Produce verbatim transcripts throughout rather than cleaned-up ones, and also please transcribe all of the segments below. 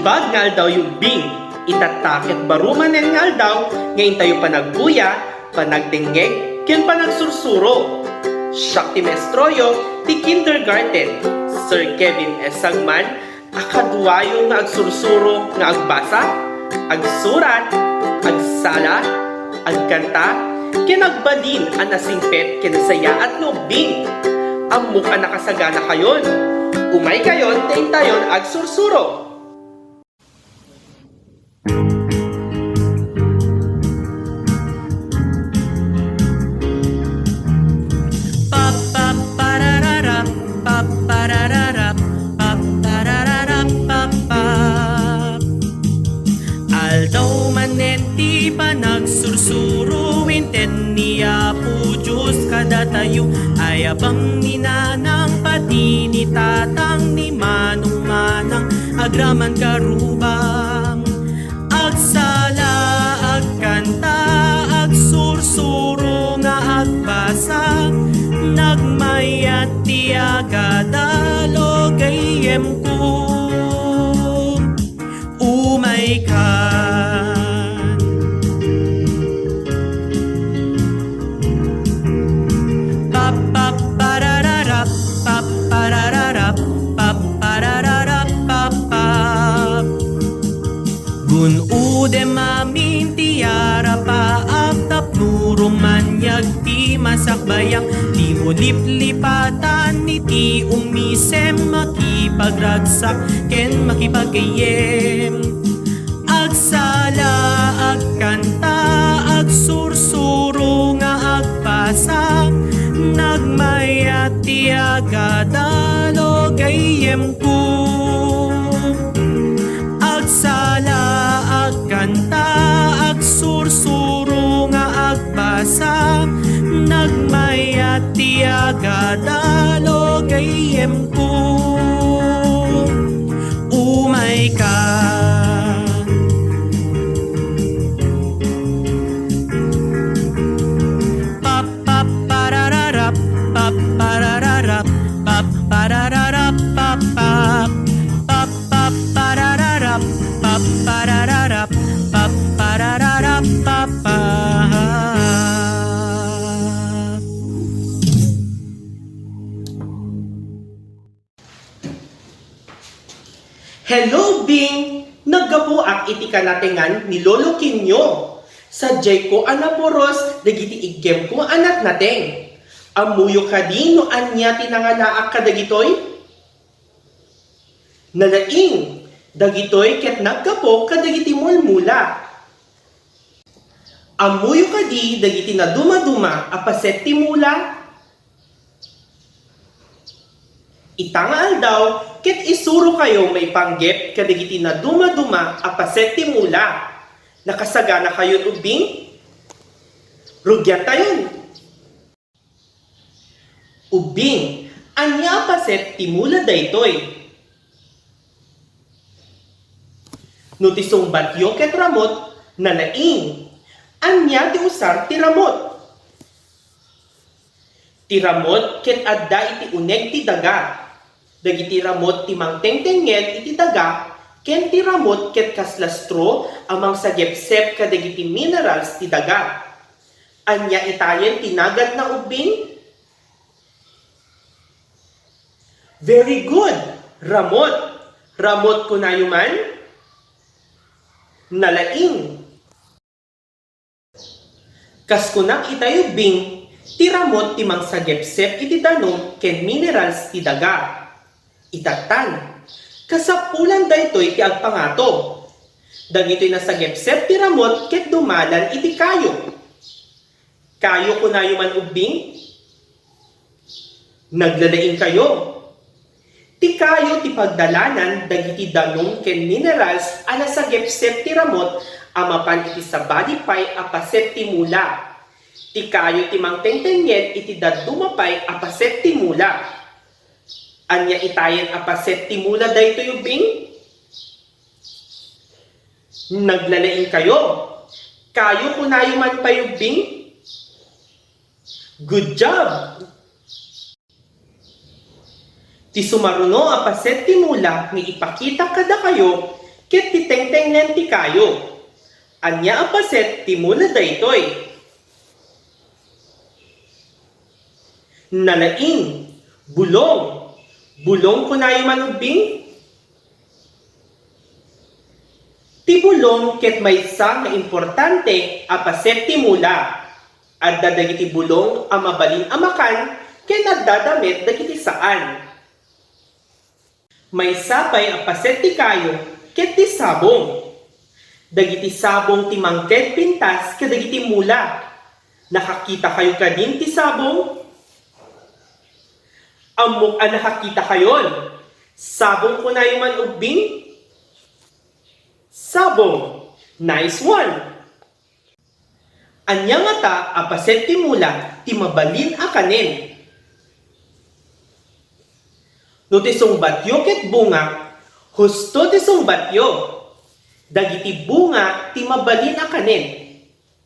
Pag nga aldaw, Bing, itatta ket baro manen nga aldaw nga intayo panagbuya, panagdengngeg, ken panagsursuro. Siak ti maestroyo ti kindergarten, Sir Kevin S. Sagman, a kaduayo nga agsursuro nga agbasa, agsurat, agsala, agkanta, ken agbalin a nasingpet ken nasayaat nga ubbing. Ammok a nakasaganakayon. Umaykayon ta intayon agsursuro. Pappaparararap, papparararap, papparararap, pappap. Aldaw manen ti panagsursuro, inted ni Apo Dios kadatayo, ayabang ni nanang, pati ni tatang, ni manong manang, agraman karubang. Agsala, agkanta, agsursuro nga agbasa, nagmayat ti agadalo gayyemko. Umaykan. Pappaparararap, papparararap, papparararap, pappap. Gun-odem amin ti arapaak tapno rumaniag ti masakbayak, ti uliplipatan iti umisem, makipagragsak ken makipaggayyem. Agsala, agkanta, agsursuro nga agbasa, nagmayat ti agadalo gayyemko. Agsala, agkanta, agsursuro nga agbasa, nagmayat ti agadalo gayyemko. Umayka. Pappaparararap, papparararap, papparararap, pappap. Pappaparararap, papparararap, papparararap, pappap. Hello, Bing! Naggapuak iti kanatengan ni Lolo Kinyo. Sadiayko a napuros dagiti iggepko a natnateng. Ammoyo kadi no ania ti nangalaak kadagitoy? Nalaing, dagitoy ket naggapu kadagiti mulmula. Ammoyo kadi dagiti nadumaduma a paset ti mula? Ita nga aldaw, ket isurokayo maipanggep kadagiti nadumaduma a paset ti mula. Nakasaganakayon, ubbing? Rugiantayon. Ubbing, ania a paset ti mula daytoy? No ti sungbatyo ket ramut, nalaing. Ania ti usar ti ramut? Ti ramut ket adda iti uneg ti daga. Dagiti ramut ti mangtengtengnged iti daga, ken ti ramut ket kasla straw a mangsagepsep kadagiti minerals ti daga. Ania itayen ti naganna, ubbing? Very good! Ramut! Ramut kunayo man? Nalaing! Kas kunak itayo, ubbing, ti ramut ti mangsagepsep iti danum ken minerals ti daga. Itattan, kasapulan daytoy ti agpangato. Dagitoy nasagepsep ti ramut ket dumalan iti kayo. Kayo kunayo man, ubbing? Naglalaingkayo. Ti kayo ti pagdalanan dagiti danum ken minerals a nasagepsep ti ramut a mapan iti sabali pay a paset ti mula. Ti kayo ti mangtengtengnged iti dadduma pay a paset ti mula. Ania itayen a paset ti mula daytoy, ubbing? Naglalaingkayo. Kayo kunayo man pay, ubbing? Good job! Ti sumaruno a paset ti mula nga ipakita kadakayo, Ket ti tengtengnen ti kayo. Ania a paset ti mula daytoy? Nalaing, bulong. Bulong kunayo man ubbing? Ti bulong ket maysa nga importante a paset ti mula. Adda dagiti bulong a mabalin a makan ken adda da met dagiti saan. Maysa pay a paset ti kayo ket ti sabong. Dagiti sabong ti mangted pintas kadagiti mula. Nakakitakayo kadin ti sabong? Ammok a nakakitakayon. Sabong kunayo man ubbing? Sabong. Nice one. Ania ngata a paset ti mula ti mabalin a kanen? No ti sungbatyo ket bunga, husto ti sungbatyo. Dagiti bunga ti mabalin a kanen.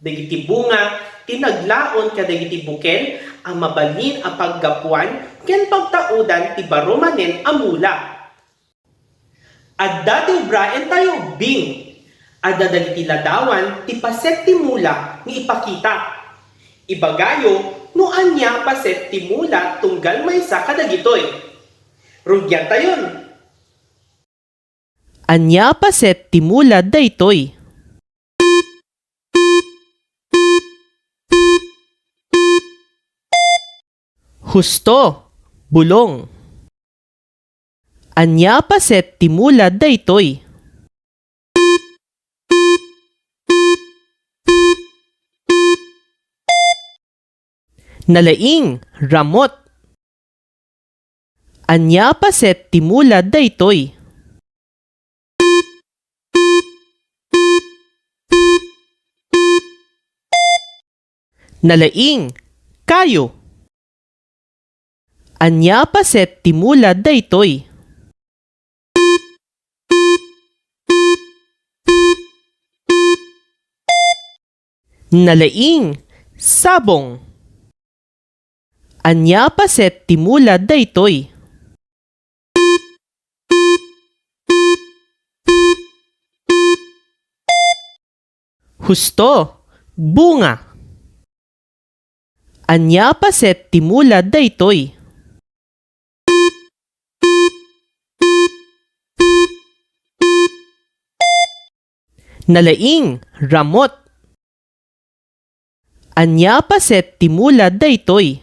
Dagiti bunga ti naglaon kadagiti bukel a mabalin a paggapuan ken pagtaudan ti baro manen a mula. Adda ti ubraentayo ubbing. Adda dagiti ladawan ti paset ti mula nga ipakita. Ibagayo no ania a paset ti mula tunggal maysa kadagitoy. Rugiantayon. Ania a paset ti mula daytoy? Husto, bulong. Ania a paset ti mula daytoy? Nalaing, ramot. Ania a paset ti mula daytoy? Nalaing, kayo. Ania a paset ti mula daytoy? Nalaing, sabong. Ania a paset ti mula daytoy? Husto, bunga. Ania a paset ti mula daytoy? Nalaing, ramot. Ania a paset ti mula daytoy?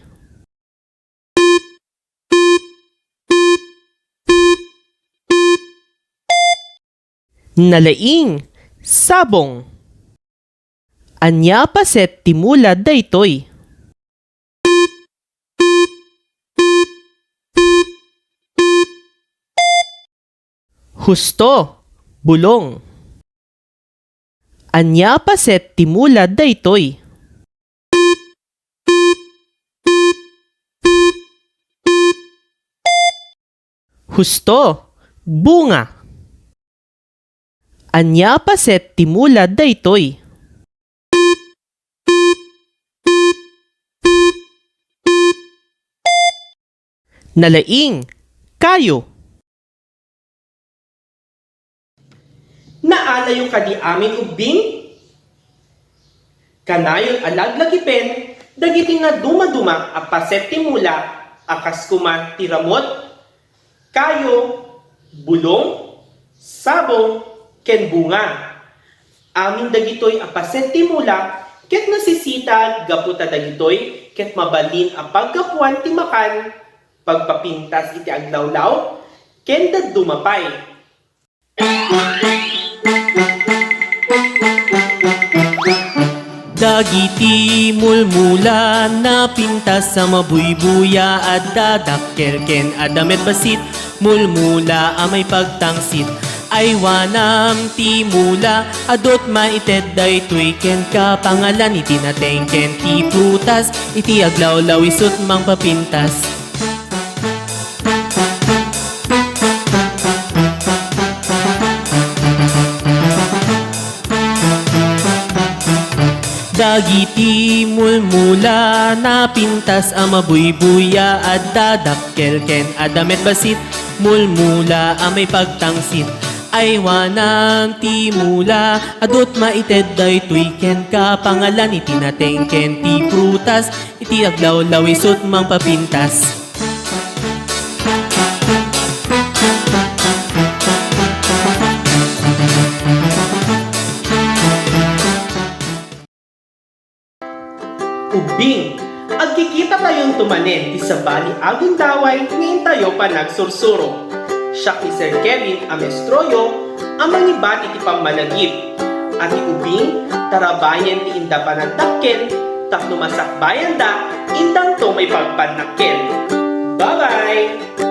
Nalaing, sabong. Ania a paset ti mula daytoy? Husto, bulong. Ania a paset ti mula daytoy? Husto, bunga. Ania a paset ti mula daytoy? Nalaing, kayo. Naalayo kadi amin ubbing? Kanayon a laglagipen dagiti nadumaduma a paset ti mula a kas koma ti ramot, kayo, bulong, sabong, ken bunga. Amin dagitoy a paset ti mula ket nasisitag gapu ta dagitoy ket mabalin a paggapuan ti makan, pagpapintas iti aglawlaw, ken dadduma pay. Dagiti mulmula, napintas a mabuybuya, adda dakkel ken adda met bassit, mulmula a maipagtangsit. Aywanam ti mula, adut maited daytoy kenka, pangalan iti nateng ken ti prutas, iti aglawlaw isut mangpapintas. Dagiti mulmula, napintas a mabuybuya, adda dakkel ken adda met bassit, mulmula a maipagtangsit. Aywanam ti mula, adut maited daytoy kenka, pangalan iti nateng ken ti prutas, iti aglawlaw isut mangpapintas. Ubing, agkikitatayon manen ti sabali a gundaway nga intayo panagsursuro. Siak ni Sir Kevin a mestroyo a mangibati ti pammalagip. A ti ubing, tarabayen ti inda panagdakkel, tapno masakbayanda, indanto maipagpannakkel. Bye-bye!